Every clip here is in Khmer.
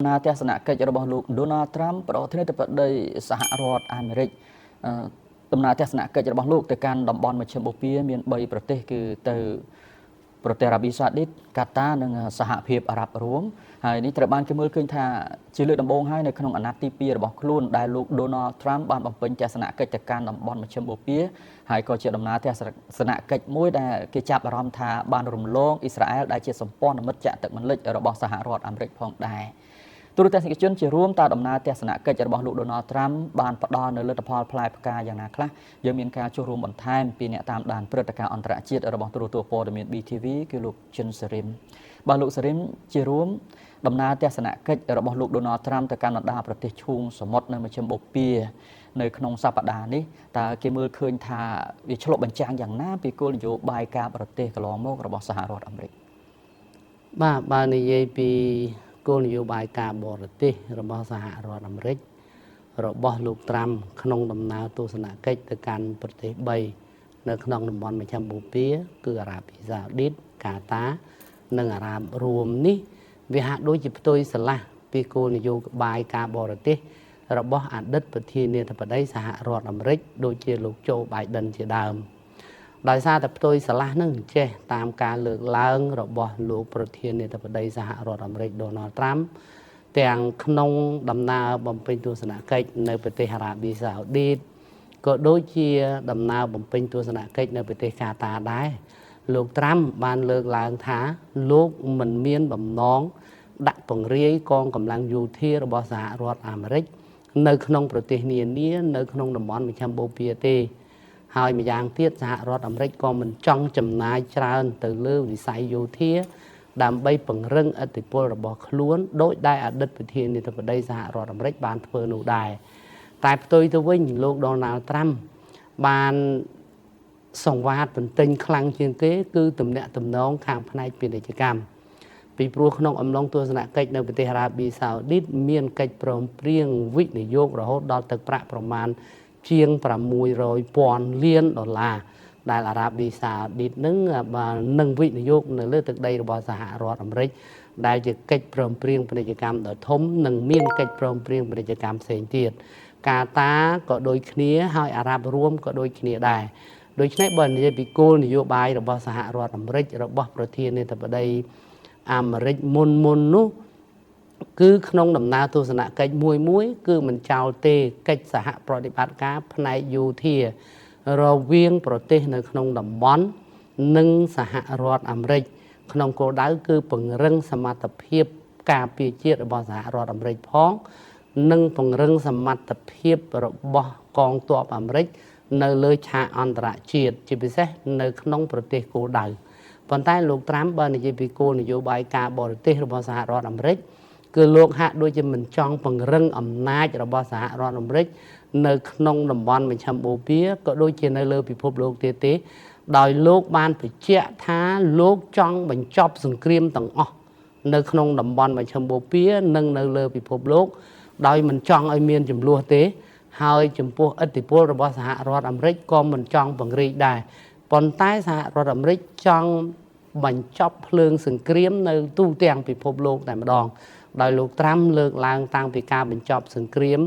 ដំណើរទស្សនកិច្ចរបស់លោក Donald Trump ប្រធានាធិបតីសហរដ្ឋអាមេរិកដំណើរទស្សនកិច្ចរបស់លោកទៅកាន់តំបន់មជ្ឈិមបូព៌ាមាន3ប្រទេសគឺទៅប្រទេសអារ៉ាប៊ីសាឌីតកាតានិងសហភាពអារ៉ាប់រួមហើយនេះត្រូវបានគេមើលឃើញថាជាលើកដំបូងហើយនៅក្នុងអាណត្តិទី2របស់ខ្លួនដែលលោក Donald Trump បានបំពេញទស្សនកិច្ចទៅកាន់តំបន់មជ្ឈិមបូព៌ាហើយក៏ជាដំណើរទស្សនកិច្ចមួយដែលគេចាប់អារម្មណ៍ថាបានរំលងអ៊ីស្រាអែលដែលជាសម្ព័ន្ធមិត្តចាក់ទឹកមិនលិចរបស់សហរដ្ឋអាមេរិកផងដែរទូរទស្សនិកជនជារួមតើដំណើរទស្សនកិច្ចរបស់លោក Donald Trump បានផ្ដល់នូវលទ្ធផលផ្លែផ្កាយ៉ាងណាខ្លះយើងមានការចូលរួមបន្ថែមពីអ្នកតាមដានព្រឹត្តិការណ៍អន្តរជាតិរបស់ទូរទស្សន៍ព័ត៌មាន BTV គឺលោកជិនសេរីមបាទលោកសេរីមជារួមដំណើរទស្សនកិច្ចរបស់លោក Donald Trump ទៅកាន់បណ្ដាប្រទេសឈូងសមុទ្រនៅមជ្ឈិមបូព៌ានៅក្នុងសប្តាហ៍នេះតើគេមើលឃើញថាវាឆ្លុះបញ្ចាំងយ៉ាងណាពីគោលនយោបាយការបរទេសកន្លងមករបស់សហរដ្ឋអាមេរិកបាទបើនិយាយពីគោលនយោបាយការបរទេសរបស់សហរដ្ឋអាមេរិករបស់លោកត្រាំក្នុងដំណើរទស្សនកិច្ចទៅកាន់ប្រទេស3នៅក្នុងតំបន់មជ្ឈិមបូព៌ាគឺអារ៉ាប៊ីសាអូឌីតកាតានិងអារ៉ាប់រួមនេះវាហាក់ដូចជាផ្ទុយស្រឡះពីគោលនយោបាយការបរទេសរបស់អតីតប្រធានាធិបតីសហរដ្ឋអាមេរិកដូចជាលោកโจបៃដិនជាដើមដោយសារតែផ្ទុយស្រឡះនឹងចេះតាមការលើកឡើងរបស់លោកប្រធានាធិបតីសហរដ្ឋអាមេរិក Donald Trump ទាំងក្នុងដំណើរបំពេញទស្សនកិច្ចនៅប្រទេសអារ៉ាប៊ីសាអូឌីតក៏ដូចជាដំណើរបំពេញទស្សនកិច្ចនៅប្រទេសកាតាដែរលោកត្រាំបានលើកឡើងថាលោកមិនមានបំណងដាក់ពង្រាយកងកម្លាំងយោធារបស់សហរដ្ឋអាមេរិកនៅក្នុងប្រទេសនានានៅក្នុងតំបន់មជ្ឈិមបូព៌ាទេហើយម្យ៉ាងទៀតសហរដ្ឋអាមេរិកក៏មិនចង់ចំណាយច្រើនទៅលើវិស័យយោធាដើម្បីពង្រឹងឥទ្ធិពលរបស់ខ្លួនដោយដែលអតីតប្រធានាធិបតីសហរដ្ឋអាមេរិកបានធ្វើនោះដែរតែផ្ទុយទៅវិញលោក Donald Trump បានសង្វាតបន្ទិញខ្លាំងជាងគេគឺទំនាក់ទំនងខាងផ្នែកពាណិជ្ជកម្មពីព្រោះក្នុងអំឡុងទស្សនកិច្ចនៅប្រទេសអារ៉ាប៊ីសាអូឌីតមានកិច្ចព្រមព្រៀងវិនិយោគរហូតដល់ទឹកប្រាក់ប្រមាណជាង600,000លានដុល្លារដែលអារ៉ាប៊ីសាអូឌីតនឹងបាននឹងវិនិយោគនៅលើទឹកដីរបស់សហរដ្ឋអាមេរិកដែលជាកិច្ចព្រមព្រៀងពាណិជ្ជកម្មដ៏ធំនិងមានកិច្ចព្រមព្រៀងពាណិជ្ជកម្មផ្សេងទៀតកាតាក៏ដូចគ្នាហើយអារ៉ាប់រួមក៏ដូចគ្នាដែរដូច្នេះបើនិយាយពីគោលនយោបាយរបស់សហរដ្ឋអាមេរិករបស់ប្រធានាធិបតីអាមេរិកមុននោះគឺក្នុងដំណើរទស្សនកិច្ចមួយគឺមិនចោលទេកិច្ចសហប្រតិបត្តិការផ្នែកយោធារវាងប្រទេសនៅក្នុងតំបន់និងសហរដ្ឋអាមេរិកក្នុងគោលដៅគឺពង្រឹងសមត្ថភាពការពារជាតិរបស់សហរដ្ឋអាមេរិកផងនិងពង្រឹងសមត្ថភាពរបស់កងទ័ពអាមេរិកនៅលើឆាកអន្តរជាតិជាពិសេសនៅក្នុងប្រទេសគោលដៅប៉ុន្តែលោកត្រាំបើនិយាយពីគោលនយោបាយការបរទេសរបស់សហរដ្ឋអាមេរិកគឺលោកហាក់ដូចជាមិនចង់ពង្រឹងអំណាចរបស់សហរដ្ឋអាមេរិកនៅក្នុងតំបន់មជ្ឈិមបូព៌ាក៏ដូចជានៅលើពិភពលោកទៀតទេដោយលោកបានបញ្ជាក់ថាលោកចង់បញ្ចប់សង្គ្រាមទាំងអស់នៅក្នុងតំបន់មជ្ឈិមបូព៌ានិងនៅលើពិភពលោកដោយមិនចង់ឲ្យមានចំនួនទេហើយចំពោះឥទ្ធិពលរបស់សហរដ្ឋអាមេរិកក៏មិនចង់ពង្រីកដែរប៉ុន្តែសហរដ្ឋអាមេរិកចង់បញ្ចប់ភ្លើងសង្គ្រាមនៅទូទាំងពិភពលោកតែម្ដងដោយលោកត្រាំលើកឡើងតាំងពីការបញ្ចប់សង្គ្រាម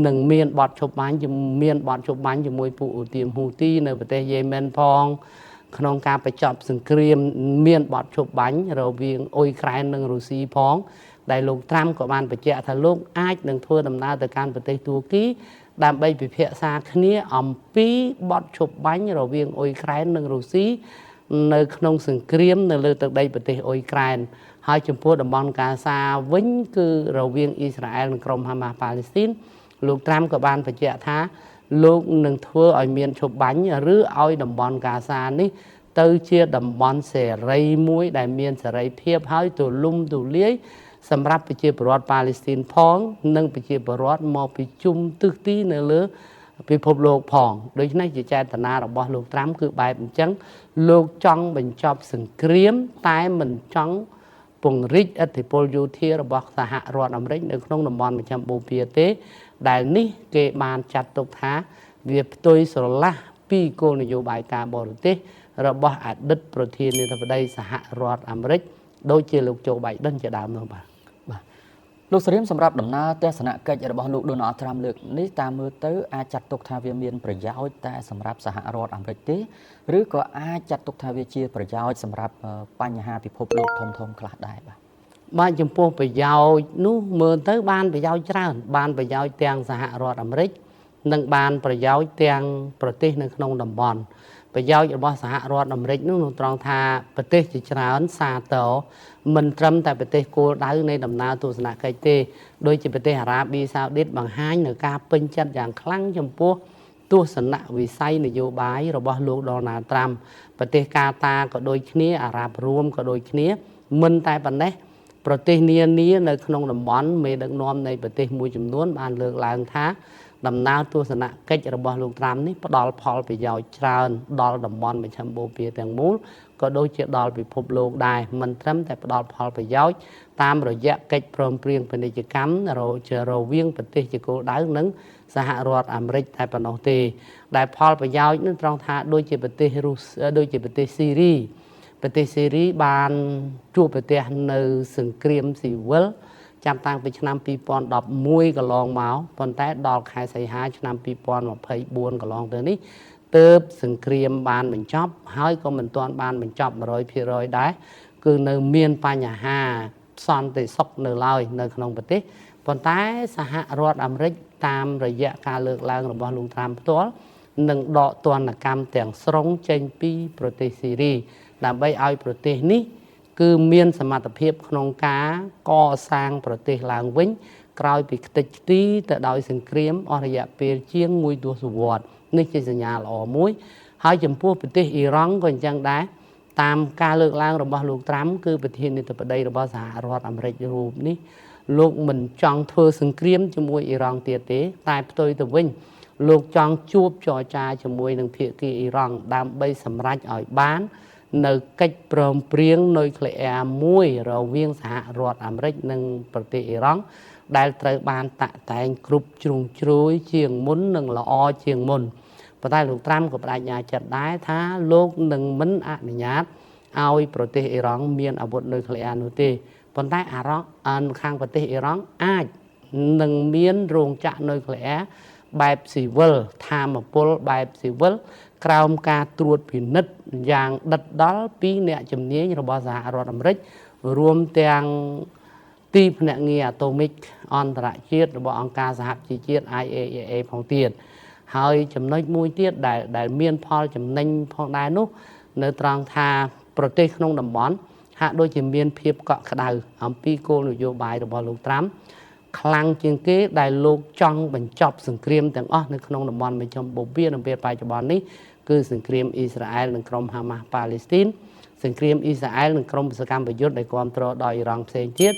នឹងមានបទឈប់បាញ់មានបទឈប់បាញ់ជាមួយពួកអូទៀមហ៊ូទីនៅប្រទេសយេម៉ែនផងក្នុងការបញ្ចប់សង្គ្រាមមានបទឈប់បាញ់រវាងអ៊ុយក្រែននិងរុស្ស៊ីផងដែលលោកត្រាំក៏បានបញ្ជាក់ថាលោកអាចនឹងធ្វើដំណើរទៅកាន់ប្រទេសទួរគីដើម្បីពិភាក្សាគ្នាអំពីបទឈប់បាញ់រវាងអ៊ុយក្រែននិងរុស្ស៊ីនៅក្នុងសង្គ្រាមនៅលើទឹកដីប្រទេសអ៊ុយក្រែនហើយចំពោះតំបន់កាសាវិញគឺរវាងអ៊ីស្រាអែលនិងក្រុមហាម៉ាស់ប៉ាឡេស្ទីនលោកត្រាំក៏បានបញ្ជាក់ថាលោកនឹងធ្វើឲ្យមានឈប់បាញ់ឬឲ្យតំបន់កាសានេះទៅជាតំបន់សេរីមួយដែលមានសេរីភាពហើយទូលំទូលាយសម្រាប់ប្រជាពលរដ្ឋប៉ាឡេស្ទីនផងនិងប្រជាពលរដ្ឋមកពីជុំទិសទីនៅលើពិភពលោកផងដូច្នេះជាចេតនារបស់លោកត្រាំគឺបែបអញ្ចឹងលោកចង់បញ្ចប់សង្គ្រាមតែមិនចង់ពង្រីកឥទ្ធិពលយោធារបស់សហរដ្ឋអាមេរិកនៅក្នុងតំបន់មជ្ឈិមបូព៌ាទេដែលនេះគេបានចាត់ទុកថាវាផ្ទុយស្រឡះពីគោលនយោបាយការបរទេសរបស់អតីតប្រធានាធិបតីសហរដ្ឋអាមេរិកដូចជាលោកโจបៃដិនជាដើមនោះបាទ បាទ លោកសរៀមសម្រាប់ដំណើរទស្សនកិច្ចរបស់លោកដូណាល់ត្រាំលើកនេះតាមមើលទៅអាចចាត់ទុកថាវាមានប្រយោជន៍តែសម្រាប់សហរដ្ឋអាមេរិកទេឬក៏អាចចាត់ទុកថាវាជាប្រយោជន៍សម្រាប់បញ្ហាពិភពលោកធំៗខ្លះដែរបាទបាទចំពោះប្រយោជន៍នោះមើលទៅបានប្រយោជន៍ច្រើនបានប្រយោជន៍ទាំងសហរដ្ឋអាមេរិកនិងបានប្រយោជន៍ទាំងប្រទេសនៅក្នុងតំបន់ប្រយោជន៍របស់សហរដ្ឋអាមេរិកនោះត្រង់ថាប្រទេសជាច្រើនសាទរមិនត្រឹមតែប្រទេសគោលដៅនៃដំណើរទស្សនកិច្ចទេដូចជាប្រទេសអារ៉ាប៊ីសាអូឌីតបង្ហាញនៅការពេញចិត្តយ៉ាងខ្លាំងចំពោះទស្សនវិស័យនយោបាយរបស់លោកដូណាល់ត្រាំប្រទេសកាតាក៏ដូចគ្នាអារ៉ាប់រួមក៏ដូចគ្នាមិនតែប៉ុណ្ណេះប្រទេសនានានៅក្នុងតំបន់មេដឹកនាំនៃប្រទេសមួយចំនួនបានលើកឡើងថាដំណើរទស្សនកិច្ចរបស់លោកត្រាំនេះផ្ដល់ផលប្រយោជន៍ច្រើនដល់តំបន់មជ្ឈិមបូព៌ាទាំងមូលក៏ដូចជាដល់ពិភពលោកដែរមិនត្រឹមតែផ្ដល់ផលប្រយោជន៍តាមរយៈកិច្ចព្រមព្រៀងពាណិជ្ជកម្មរវាងប្រទេសជាគោលដៅនិងសហរដ្ឋអាមេរិកតែប៉ុណ្ណោះទេដែលផលប្រយោជន៍នឹងត្រង់ថាដូចជាប្រទេសរុស្ស៊ីដូចជាប្រទេសស៊ីរីប្រទេសស៊ីរីបានជួបប្រទះនៅសង្គ្រាមស៊ីវិលចាប់តាំងពីឆ្នាំ2011កន្លងមកប៉ុន្តែដល់ខែសីហាឆ្នាំ2024កន្លងទៅនេះទើបសង្គ្រាមបានបញ្ចប់ហើយក៏មិនទាន់បានបញ្ចប់ 100% ដែរគឺនៅមានបញ្ហាសន្តិសុខនៅឡើយនៅក្នុងប្រទេសប៉ុន្តែសហរដ្ឋអាមេរិកតាមរយៈការលើកឡើងរបស់លោកត្រាំផ្ទាល់នឹងដកទណ្ឌកម្មទាំងស្រុងចេញពីប្រទេសស៊ីរីដើម្បីឲ្យប្រទេសនេះគឺមានសមត្ថភាពក្នុងការកសាងប្រទេសឡើងវិញក្រោយពីខ្ទេចខ្ទីទៅដោយសង្គ្រាមអស់រយៈពេលជាងមួយទសវត្សរ៍នេះជាសញ្ញាល្អមួយហើយចំពោះប្រទេសអ៊ីរ៉ង់ក៏អញ្ចឹងដែរតាមការលើកឡើងរបស់លោកត្រាំគឺប្រធានាធិបតីរបស់សហរដ្ឋអាមេរិករូបនេះលោកមិនចង់ធ្វើសង្គ្រាមជាមួយអ៊ីរ៉ង់ទៀតទេតែផ្ទុយទៅវិញលោកចង់ជួបចរចាជាមួយនឹងភាគីអ៊ីរ៉ង់ដើម្បីសម្រេចឲ្យបាននៅកិច្ចព្រមព្រៀងនុយក្លេអ៊ែរមួយរវាងសហរដ្ឋអាមេរិកនិងប្រទេសអ៊ីរ៉ង់ដែលត្រូវបានតាក់តែងគ្រប់ជ្រុងជ្រោយជាងមុននិងល្អជាងមុនប៉ុន្តែលោកត្រាំក៏បដិញ្ញាចិត្តដែរថាលោកនឹងមិនអនុញ្ញាតឲ្យប្រទេសអ៊ីរ៉ង់មានអាវុធនុយក្លេអ៊ែរនោះទេប៉ុន្តែអារ៉ង់ខាងប្រទេសអ៊ីរ៉ង់អាចនឹងមានរោងចក្រនុយក្លេអ៊ែរបែបស៊ីវិលធម្មពលបែបស៊ីវិលក្រោមការត្រួតពិនិត្យយ៉ាងដិតដល់ពីអ្នកជំនាញរបស់សហរដ្ឋអាមេរិករួមទាំងទីភ្នាក់ងារអាតូមិកអន្តរជាតិរបស់អង្គការសហប្រជាជាតិ IAEA ផងទៀតហើយចំណុចមួយទៀតដែលមានផលចំណេញផងដែរនោះនៅត្រង់ថាប្រទេសក្នុងតំបន់ហាក់ដូចជាមានភាពកក់ក្ដៅអំពីគោលនយោបាយរបស់លោកត្រាំខ្លាំងជាងគេដែលលោកចង់បញ្ចប់សង្គ្រាមទាំងអស់នៅក្នុងតំបន់មជ្ឈិមបូព៌ានៅពេលបច្ចុប្បន្ននេះគឺសង្គ្រាមអ៊ីស្រាអែលនិងក្រុមហាម៉ាស់ប៉ាឡេស្ទីនសង្គ្រាមអ៊ីស្រាអែលនិងក្រុមសកម្មប្រយុទ្ធដែលគ្រប់គ្រងដោយអ៊ីរ៉ង់ផ្សេងទៀត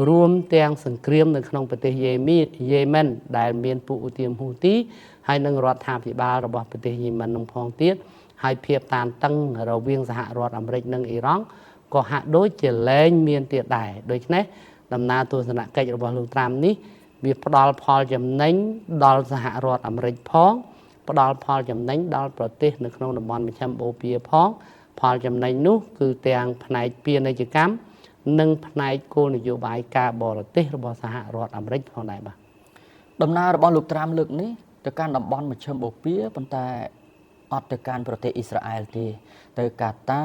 រួមទាំងសង្គ្រាមនៅក្នុងប្រទេសយេមែនដែលមានពួកឧទាមហ៊ូទីហើយនិងរដ្ឋាភិបាលរបស់ប្រទេសយេមែននឹងផងទៀតហើយភាពតានតឹងរវាងសហរដ្ឋអាមេរិកនិងអ៊ីរ៉ង់ក៏ហាក់ដូចជាលែងមានទៀតដែរដូច្នេះដំណើរទស្សនកិច្ចរបស់លោកត្រាំនេះវាផ្ដល់ផលចំណេញដល់សហរដ្ឋអាមេរិកផងផ្ដល់ផលចំណេញដល់ប្រទេសនៅក្នុងតំបន់មជ្ឈិមបូព៌ាផងផលចំណេញនោះគឺទាំងផ្នែកពាណិជ្ជកម្មនិងផ្នែកគោលនយោបាយការបរទេសរបស់សហរដ្ឋអាមេរិកផងដែរបាទដំណើររបស់លោកត្រាំលើកនេះទៅកាន់តំបន់មជ្ឈិមបូព៌ាប៉ុន្តែអត់ទៅកាន់ប្រទេសអ៊ីស្រាអែលទេទៅកាតា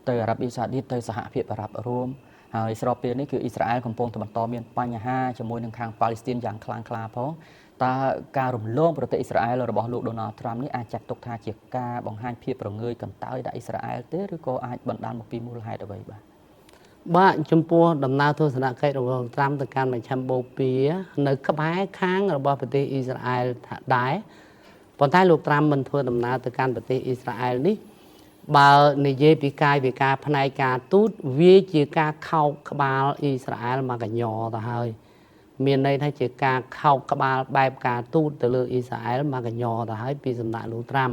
ទៅអារ៉ាប់សាអូឌីតទៅសហភាពអារ៉ាប់រួមហើយស្របពេលនេះគឺអ៊ីស្រាអែលកំពុងតែបន្តមានបញ្ហាជាមួយនឹងខាងប៉ាឡេស្ទីនយ៉ាងខ្លាំងក្លាផងតើការរំលងប្រទេសអ៊ីស្រាអែលរបស់លោកដូណាល់ត្រាំនេះអាចចាត់ទុកថាជាការបង្ហាញភាពប្រងើយកន្តើយដល់អ៊ីស្រាអែលទេឬក៏អាចបណ្ដាលមកពីមូលហេតុអ្វីបាទបាទចំពោះដំណើរទស្សនកិច្ចរបស់ត្រាំទៅកាន់មជ្ឈិមបូព៌ានៅក្បែរខាងរបស់ប្រទេសអ៊ីស្រាអែលដែរប៉ុន្តែលោកត្រាំមិនធ្វើដំណើរទៅកាន់ប្រទេសអ៊ីស្រាអែលនេះបើនិយាយពីកាយវិការផ្នែកការទូតវាជាការខោកក្បាលអ៊ីស្រាអែលមកកញ្ញទៅហើយមានន័យថាជាការខោកក្បាលបែបការទូតទៅលើអ៊ីស្រាអែលមកកញ្ញទៅហើយពីសំណាក់លោកត្រាំ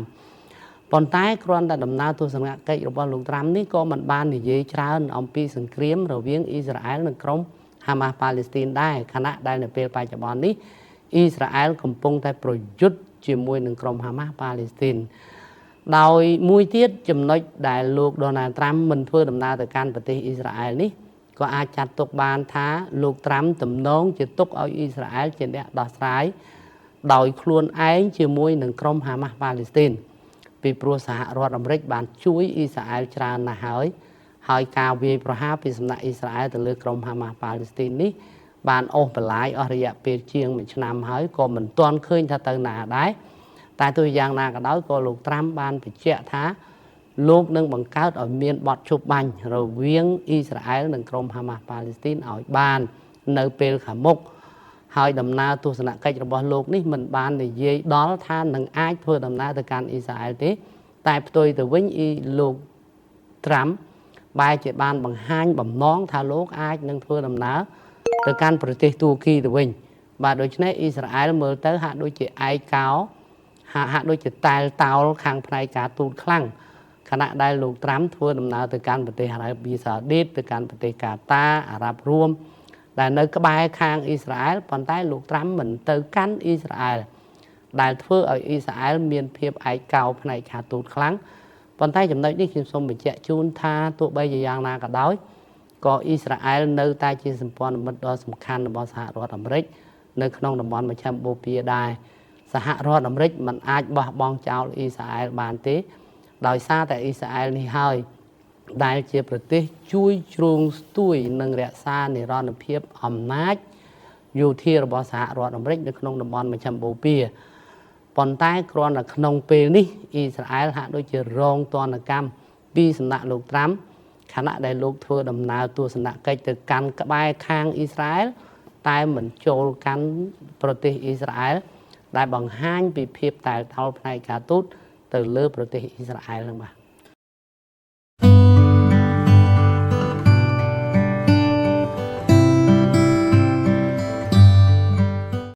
ប៉ុន្តែគ្រាន់តែដំណើរទស្សនកិច្ចរបស់លោកត្រាំនេះក៏មិនបាននិយាយច្រើនអំពីសង្គ្រាមរវាងអ៊ីស្រាអែលនិងក្រុមហាម៉ាស់ប៉ាឡេស្ទីនដែរខណៈដែលនៅពេលបច្ចុប្បន្ននេះអ៊ីស្រាអែលកំពុងតែប្រយុទ្ធជាមួយនឹងក្រុមហាម៉ាស់ប៉ាឡេស្ទីនដោយមួយទៀតចំណុចដែលលោកដូណាល់ត្រាំមិនធ្វើដំណើរទៅកាន់ប្រទេសអ៊ីស្រាអែលនេះ ក៏អាចចាត់ទុកបានថាលោកត្រាំទំនងជាទុកឲ្យអ៊ីស្រាអែលជាអ្នកដោះស្រាយដោយខ្លួនឯងជាមួយនឹងក្រុមហាម៉ាស់ប៉ាឡេស្ទីនពីព្រោះសហរដ្ឋអាមេរិកបានជួយអ៊ីស្រាអែលច្រើនណាស់ហើយហើយការវាយប្រហារពីសំណាក់អ៊ីស្រាអែលទៅលើក្រុមហាម៉ាស់ប៉ាឡេស្ទីននេះបានអូសបន្លាយអស់រយៈពេលជាង1ឆ្នាំហើយក៏មិនទាន់ឃើញថាទៅណាដែរតែទោះយ៉ាងណាក៏ដោយក៏លោកត្រាំបានបញ្ជាក់ថាលោកនឹងបង្កើតឲ្យមានបទជប់បាញ់រវាងអ៊ីស្រាអែលនិងក្រុមហាម៉ាស់ប៉ាឡេស្ទីនឲ្យបាននៅពេលខាងមុខហើយដំណើរទស្សនកិច្ចរបស់លោកនេះមិនបាននិយាយដល់ថានឹងអាចធ្វើដំណើរទៅកាន់អ៊ីស្រាអែលទេតែផ្ទុយទៅវិញអ៊ីលោកត្រាំបែរជាបានបង្ហាញបំណងថាលោកអាចនឹងធ្វើដំណើរទៅកាន់ប្រទេសទូគីទៅវិញបាទដូច្នេះអ៊ីស្រាអែលមើលទៅហាក់ដូចជាឯកោហាក់ដូចជាតែលតោលខាងផ្នែកការទូតខ្លាំងខណៈដែលលោកត្រាំធ្វើដំណើរទៅកាន់ប្រទេសអារ៉ាប៊ីសាអូឌីតទៅកាន់ប្រទេសកាតាអារ៉ាប់រួមដែលនៅក្បែរខាងអ៊ីស្រាអែលប៉ុន្តែលោកត្រាំមិនទៅកាន់អ៊ីស្រាអែលដែលធ្វើឲ្យអ៊ីស្រាអែលមានភាពឯកោផ្នែកការទូតខ្លាំងប៉ុន្តែចំណុចនេះខ្ញុំសូមបញ្ជាក់ជូនថាទោះបីជាយ៉ាងណាក៏ដោយក៏អ៊ីស្រាអែលនៅតែជាសម្ព័ន្ធមិត្តដ៏សំខាន់របស់សហរដ្ឋអាមេរិកនៅក្នុងតំបន់មជ្ឈិមបូព៌ាដែរសហរដ្ឋអាមេរិកមិនអាចបោះបង់ចោលអ៊ីស្រាអែលបានទេដោយសារតែអ៊ីស្រាអែលនេះហើយដែលជាប្រទេសជួយជ្រោងស្ទួយនិងរក្សានិរន្តរភាពអំណាចយោធារបស់សហរដ្ឋអាមេរិកនៅក្នុងតំបន់មជ្ឈិមបូព៌ាប៉ុន្តែគ្រាន់តែក្នុងពេលនេះអ៊ីស្រាអែលហាក់ដូចជារងទណ្ឌកម្មពីសំណាក់លោកត្រាំខណៈដែលលោកធ្វើដំណើរទស្សនកិច្ចទៅកាន់ក្បែរខាងអ៊ីស្រាអែលតែមិនចូលកាន់ប្រទេសអ៊ីស្រាអែលដែលបង្ហាញពីភាពតែលតោលផ្នែកការទូតទៅលើប្រទេសអ៊ីស្រាអែលហ្នឹងបាទ។